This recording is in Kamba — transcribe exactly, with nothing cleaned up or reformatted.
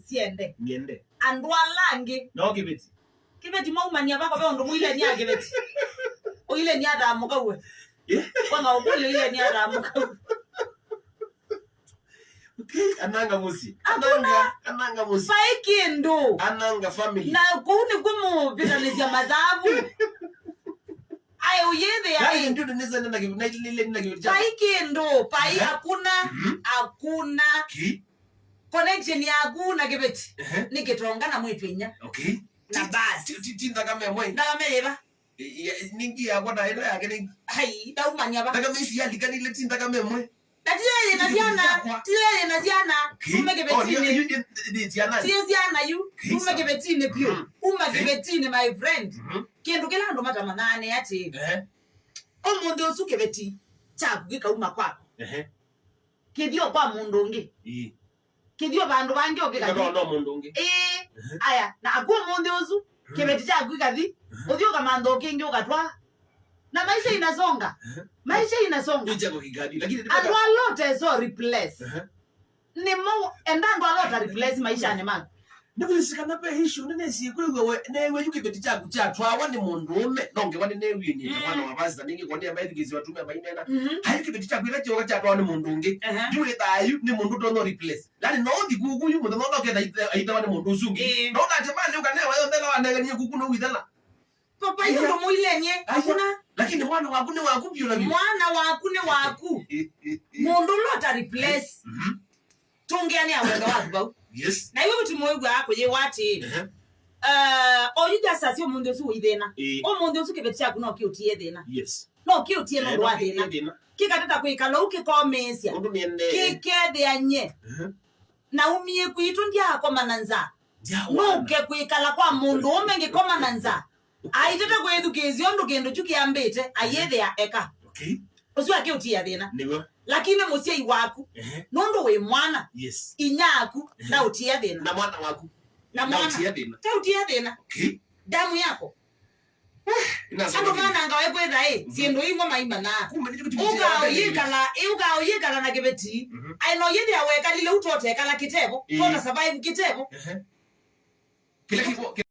siende. Niende. Andũ ala angĩ. No kĩveti. Kĩveti mwaumania vako ve ũndũ mũilenia kĩveti. Ũilenia atamũka uwe. Eh? Kwanga ũkũlyo ilenia atamũka uwe. Okay, ananga mũsyĩ. Hakuna. Ananga, ananga mũsyĩ. Vai kĩndũ. Ananga family. Na kũu nĩkw'o mũvitanĩsya mathavu. Aĩ ũyĩthĩa. Yaani, ĩ, ndio ndio ndio ndio ndio ndio. Vai kĩndũ, vai. Aha. Hakuna, mhm, hakuna. Okay. Connection yaku na kĩveti. Ehe. Nĩ kĩtonga na mwĩtu inya. Okay. Na basi. Ti, ti, ti nthakame ĩmwe. Nthakame yĩva? Ĩ, ĩ, nĩngĩ yakwa na ĩno yake nĩngĩ. Hai, ndaumania va. Nthakame ici yalikanile ti nthakame ĩmwe. Na tiyo yĩna syana, tiyo yĩna syana, okay, ume kĩvetinĩ. Oh, nĩ, nĩ, nĩ, nĩ syana. Tiyo syana yu, okay, ume kĩvetinĩ vyũ. Mhm. Uma, okay, kĩvetinĩ, my friend. Mhm. Kĩndũ kĩla andũ matamanaa nĩ atĩ, ehe, ũmũnthĩ ũsu kĩveti kyaku gĩkauma kwaku. Ehe. Kĩthi o kwa mũndũ ũngĩ. Ĩĩ. Kĩthi o vandũ vangĩ ũkĩkathi. No, no mũndũ ũngĩ. Ĩĩ. Ehe. Aya, naku ũmũnthĩ ũsu, mhm, kĩveti kyaku ĩkathi, mhm, ũthi ũkamantha o kĩngĩ ũkatwaa. Na maisha inasonga. Ehe. Maisha inasonga. Nĩ chako kĩkathi, lakini andũ ala ũtesa replace. Ehe. Nĩmo, enda andũ ala ũta replace maishanĩ maku. Nĩwĩsĩ kana ve issue nene syĩkwĩw'a we, newe yu kĩveti kyaku kyatwawa nĩ mũndũ ũme, no ngewa nĩnewie nĩ, mm, mwana wa pastor, nĩngĩ kwa nĩa maithikĩsya atumĩa mainena. Mhm. Ayu kĩveti kyaku ĩla kyoka kyatwawa nĩ mũndũ ũngĩ. Ehe. Yu wĩthaa yu nĩ mũndũ ũtonya replace. Yaani no ũthi kuku yu mũthenya ũla ũketha aite-, aitawa nĩ mũndũ ũsu ũngĩ. Ĩĩ. No ũkatema nĩ ũkanewa yonthe ĩla wanenganie kuku no wĩthela. Papa, ĩyo ndũmũilenie, aya, hakuna. Lakini mwana waku nĩ waku vyũ na vyũ. Mwana waku nĩ waku. Mũndũ ũla ũta replace. Mhm. Tũngĩanĩa wendo waku vau. Yes. Na iwe ũtimũĩw'aa kũyĩwa atĩ, ehe, uh, oyu just as ũmũnthĩ ũsu ũithĩna. Ĩĩ. Ũmũnthĩ ũsu kĩveti kyaku no kĩũtie thĩna. Yes. No kĩũtie, eh, nũndũ wa thĩna. Kĩkatata kwĩkala ũu kĩkomĩĩsya. Ũndũ nĩendee. Kĩkethĩany'e. Ehe. Naumie kwitũ ndyaakoma na nzaa. Ndyawana. Nũke kwĩkala kwa mũndũ ũme ngĩkoma na nzaa. Aitete kwĩthukĩĩsya ũndũ kĩndũ kyu kĩambĩte, ayĩthĩa eka. Okay. Ũsu akĩũtia thĩna. Nĩw'o. Lakini mũsyai waku, ehe, nũndũ wĩ mwana, yes, inyaaku, ehe, ndaũtia thĩna. Na mwana waku. Na mwana. Ndaũtia thĩna. Taũtia thĩna. Okay. Damu yako. Andũ mananga wekwĩtha ĩ, mhm, syĩndũ imwe maimanaa. Kumbe nĩkyo kĩtumi kya ũkaũyĩkala, ĩ, ũkaũyĩkala na kĩveti. Mhm. Aĩ no yĩthĩa wekalile u totekala kĩtevo, ĩĩ, tota survive kĩtevo. Ehe. Kĩla kĩvo,